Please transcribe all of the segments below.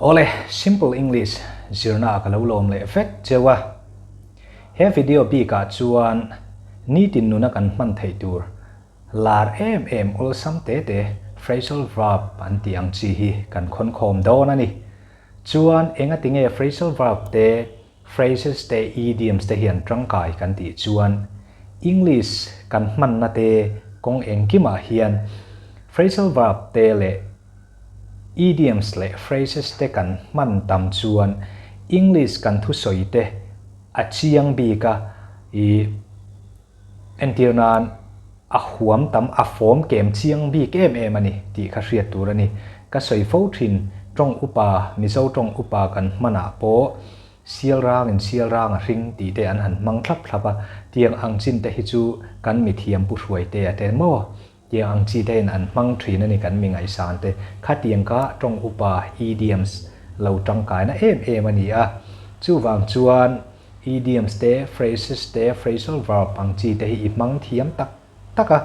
Awle, Simple English zirna ah ka lo lawm leh vek cheu a. He video bik ah chuan nitin nuna kan hman theih tur lar em em awlsam te te phrasal verb an tih ang chi hi kan khawn khawm dawn a ni. Chuan engati nge phrasal verb te, phrases te, idioms te hi an tangkai kan tih chuan English kan hmanna te kawng engkimah hian phrasal verb te leh Idioms leh phrases te kan hman tam chuan English kan thusawi te a chiang bik a, i entir nan a huam tam a fawm kem chiang bik em em a ni tih kha hriat tur a ni. Ka sawi fo thin, tawng upa, Mizo tawng upa kan hmanah pawh sial rangin sial rang a hring tih te an han hmang thlap thlap a, tiang ang chin te hi chu kan mithiam pu hruaite a tel maw? Tiang ang chi te in an hmang thin a ni kan mi ngaihsan te. Khatiang kha tawng upa idioms lo tangkaina em em a ni a. Chuvang chuan idioms te, phrases te, phrasal verb ang chi te hi i hmang thiam tak tak a,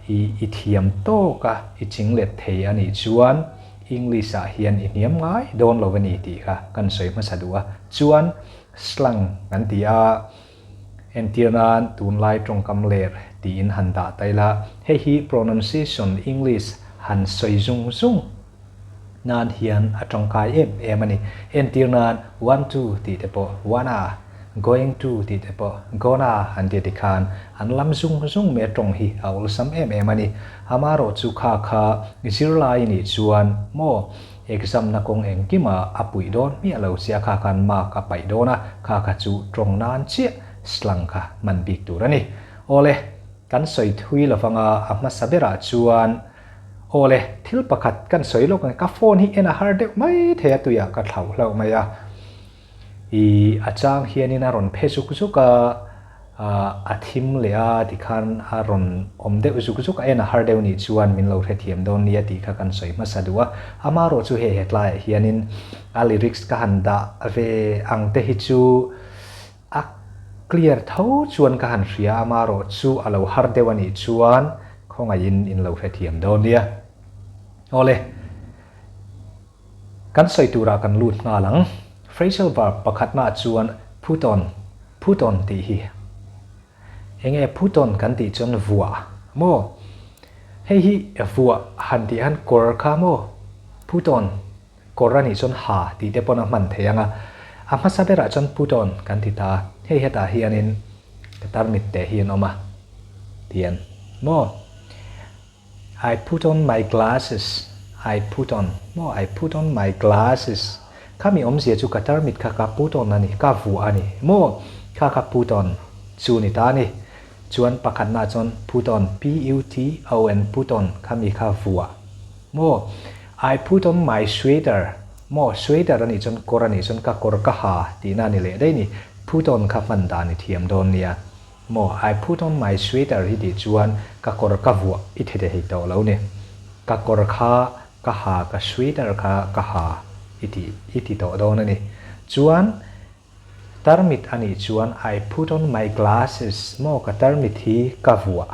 i i thiam tawk a, i chinglet thei a nih chuan English ah hian i hniam ngai dawn lo a ni tih kha kan sawi hmasa duh a. Chuan slang kan ti a. Entir nan tunlai tawngkam ler tiin han dah ta ila, hei hi pronunciation English han sawi zung zung nan hian a tangkai em em a ni. Entir nan want to tih te pawh wanna, going to tih te pawh gonna han ti tikhan an lam zung zung mai a tawng hi a awlsam em em a ni. Amaherawh chu kha kha zirlai nih chuan maw Exam na kawng engkima a puih dawn hmiah lo sia kha khan mark a paih dawn a, kha kha chu tawng nan chiah slang kha hman bik tur a ni. Awle, kan sawi thui lo vanga a hmasa berah chuan awle, thil pakhat kan sawi lawk ang, ka phone hi en a har deuh mai thei a tuiah ka thlauh hlauh mai a. I a chang hianin a rawn phe zuk zuk a, a thim leh a tikhan a rawn awm deuh zuk zuk a, en a har deuh nih chuan min lo hrethiam dawn nia tih kha kan sawi hmasa duh a. Amaherawh chu hei hetlaiah hianin a lyrics ka han dah ve ang te hi chu a clear tho chuan ka han hria a, amaherawh chu a lo har deuh a nih chuan khawngaihin in lo hrethiam dawn nia. Awle. Kan sawi turah kan lut nghal ang. Phrasal verb pakhatnaah chuan put on, put on tih hi enge put on kan tih chuan vuah maw? Hei hi vuah han tih han kawr kha maw? Put on, kawr a nih chuan ha tih te pawn a hman thei ang a. A hmasa berah chuan put on kan ti ta. Hei hetah hianin ka tarmit teh hi an awm a tian maw? I put on my glasses, I put on, maw I put on my glasses Khami awmzia chu ka tarmit kha ka put on a ni, ka vuah a ni, maw kha kha put on chu ni ta a ni. Chuan pakhatnaah chuan put on, P-U-T-O-N, put on khami kha vuah, maw I put on my sweater, maw sweater a nih chuan kawr a nih chuan ka kawr ka ha tihna a ni leh daih a ni, put on kha hman dan i thiam dawn nia. Maw, I put on my sweater hi tih chuan ka kawr ka vuah i thi thei tawh lo ni. Ka kawr kha ka ha, ka sweater kha ka ha i ti i ti tawh dawn a ni. Chuan tarmit a nih chuan I put on my glasses maw ka tarmit hi ka vuah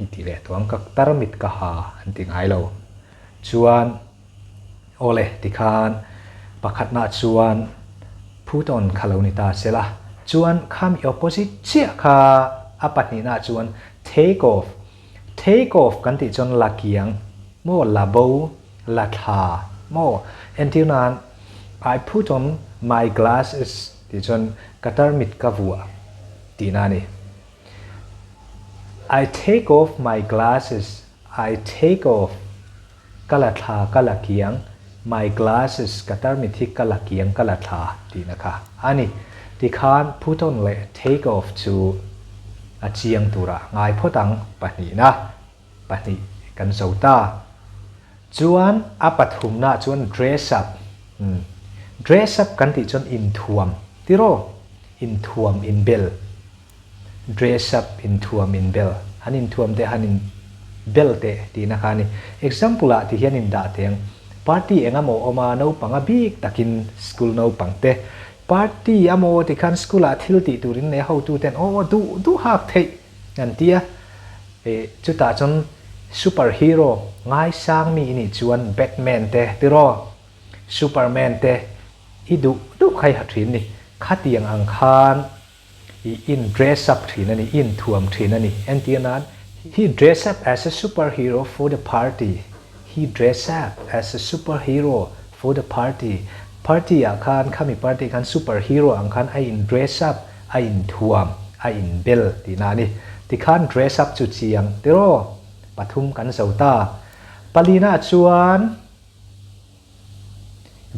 i ti leh tawh ang, ka tarmit ka ha an ti ngai lo. Chuan Awle, tikhan pakhatnah chuan put on kha lo ni ta se la, chuan khami opposite chiah kha a pahnihna chuan take off, take off kan tih chuan la kiang maw, la bo, la thla maw, entir nan I put on my glasses tih chuan ka tarmit ka vuah tihna a ni. I take off my glasses, I take off. Ka la thla, ka la kiang, my glasses, ka tarmit hi ka la kiang, ka la thla tihna kha a ni. Tikhan put on leh take off chu a chiang turah ngai phawt ang, pahnihna, pahnih kan zo ta. Chuan a pathumnaah chuan dress up, umm, dress up kan tih chuan inthuam tiraw, inthuam, inbel. Dress up, inthuam, inbel. Han inthuam teh, han inbel teh tihna kha a ni. Example ah ti hian indah teh ang. Party eng amaw awm a, naupang a bik takin school naupang te. Party amaw ti khan school ah thil tih turin leh hotu ten aw duh duh hak theih an ti a. Ih chutah chuan super hero ngaisang mi i nih chuan Batman te tiraw? Superman te i duh duh kha i ha thin ni. Khatiang ang khan i in dress up thin a ni, i inthuam thin a ni. Entir nan, He dress up as a superhero for the party, He dress up as a superhero for the party, Party ah khan, khami party khan superhero ang khan a in dress up, a inthuam, a inbel tihna a ni. Tikhan dress up chu chiang tiraw? Pathum kan zo ta. Palina chuan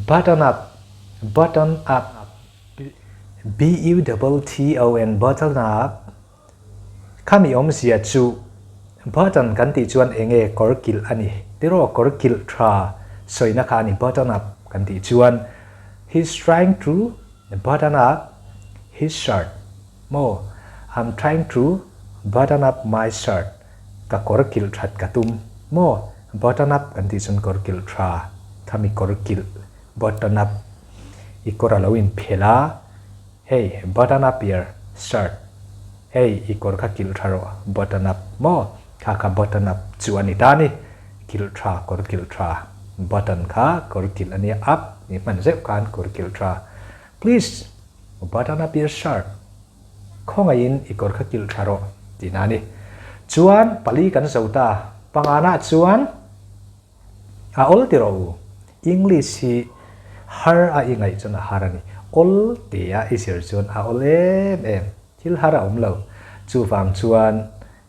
button up, button up, B-u-t-t-o-n, button up, khami awmzia chu button kan tih chuan eng nge kawr kilh a ni tiraw? Kawr kilh tha sawina kha a ni button up kan tih chuan he's trying to button up his shirt maw? I'm trying to button up my shirt. Ka kawr kilh that ka tum maw? Button up kan tih chuan kawr kilh tha, khami kawr kilh button up i kawr a lo inphelh a, hei button up your shirt, hei i kawr kha kilh tha rawh button up maw? Kha kha button up chu a ni ta a ni, kilh tha kawr kilh tha button kha kawr kilh a nia up ni hman zeuh khan kawr kilh tha please button up your shirt. Khawngaihin i kawr kha kilh tha rawh tihna a ni. Chuan pali kan zo ta, pangana chuan a awl ti rawh u. English hi har a i ngaih chuan a har a ni. Awl tia i zir chuan a awl em em. Thil har a awm lo. Chuvang chuan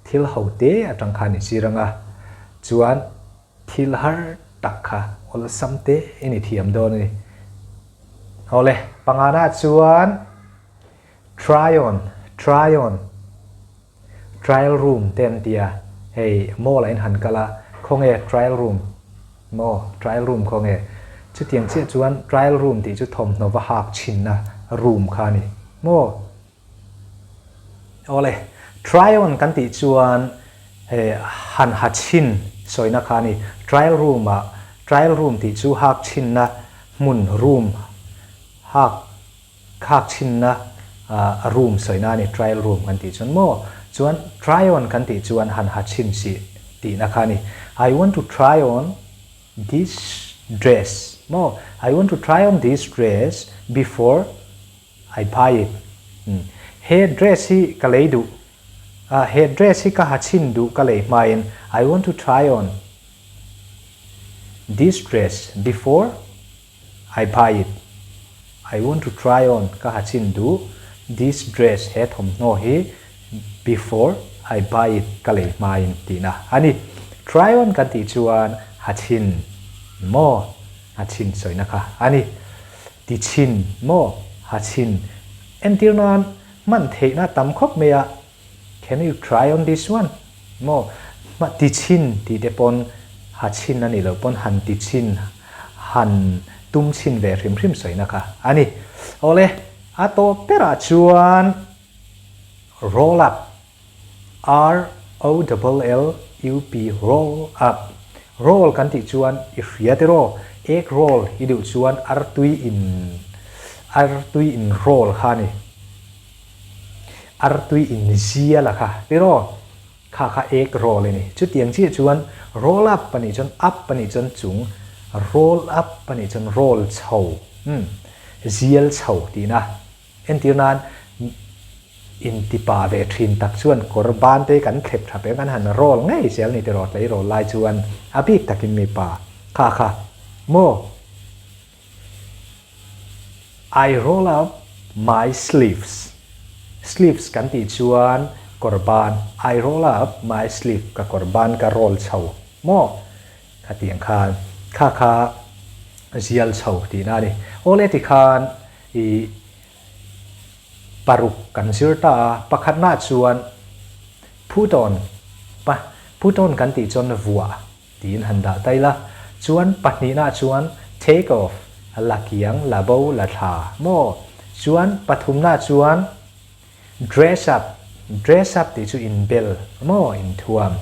thil ho te atang khan i zir anga chuan thil har tak kha awlsam te i ni thiam dawn a ni. Awle, pangana chuan Try on, try on, trial room te an ti a, hei mall ah in han kal a, khawnge trial room maw, trial room khawnge? Chutiang chiah chuan trial room tih chu thawmhnaw va hak chhinna room kha a ni maw? Awle, try on kan tih chuan hei han ha chhin sawina kha a ni, trial room ah, trial room tih chu hak chhinna hmun room hak Khak chhinna a room sawina a ni, trial room kan tih chuan maw? Chuan try on kan tih chuan han ha chhin si tihna kha a ni. I want to try on this dress maw? I want to try on this dress before I buy it. He dress hi ka lei duh, he dress hi ka ha chhin duh ka lei hmain I want to try on this dress before I buy it. I want to try on ka ha chin duh this dress he thawmhnaw hi before I buy it ka lei hmain tihna a ni. Try on kan tih chuan ha chin maw ha chin sawina kha a ni. Ti chin maw ha chin entir nan hman theihna tam khawp mai a Can you try on this one? Maw hma ti chhin tih te pawn ha chhin a nih loh pawn han ti chhin han tum chhin ve hrim hrim sawina kha a ni. Awle, a tawp berah chuan roll up, R-O-L-L-U-P, roll up, roll kan tih chuan i hria tiraw, egg roll i duh chuan artui in artui in roll kha a ni. Artui in zial a kha tiraw? Kha kha egg roll i ni. Chutiang chiah chuan roll up a nih chuan up a nih chuan chung, roll up a nih chuan roll chho, umm, zial chho tihna. Entir nan intipa ve thin tak chuan kawr ban te kan thlep tha peng kan han roll ngei zel ni tiraw tleirawl lai chuan a bik takin mipa kha kha maw? I roll up my sleeves. Sleeves kan tih chuan kawr ban. I roll up my sleeve ka kawr ban ka roll chho maw? Khatiang khan kha kha zial chho tihna a ni. Awle tikhan i paruk kan zir ta a, pakhatnaah chuan put on, pa, put on kan tih chuan vuah. Tiin han dah ta ila, chuan pahnihna chuan take off, la kiang, la bo, la thla maw? Chuan pathumna chuan dress up, dress up tih chu inbel maw, inthuam.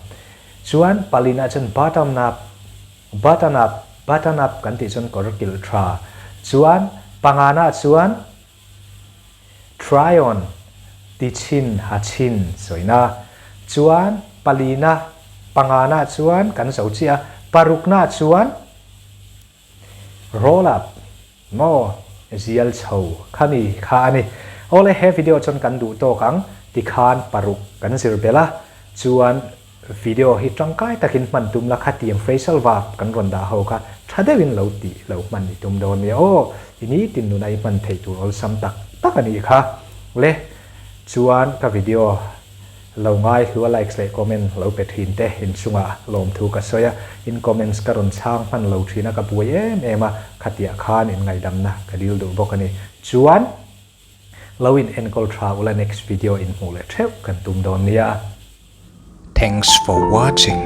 Chuan palina chuan button up, button up, button up kan tih chuan kawr kilh tha. Chuan pangana chuan Try on, ti chhin ha chhin sawina. Chuan palina, pangana chuan kan zo chiah a, parukna chuan Roll up maw zial chho khami kha a ni. Awle he video chuan kan duh tawk ang tikhan paruk kan zir belh a, chuan video hi tangkai takin hman tum la khatiang phrasal verb kan rawn dah ho kha tha deuhin lo tih lo hman i tum dawn nia aw, i nitin nuna i hman theih tur awlsam tak tak a nih kha. Le chuan ka video Lo ngai hlua likes leh comment lo pe thin te in chungah lawmthu ka sawi a, in comments ka rawn chhang hman lo thin a ka buai em em a, khatiah khan in ngaihdamna ka dil duh bawk a ni. Chuan lo in enkawl tha ula next video in hmuh leh theuh kan tum dawn nia. Thanks for watching.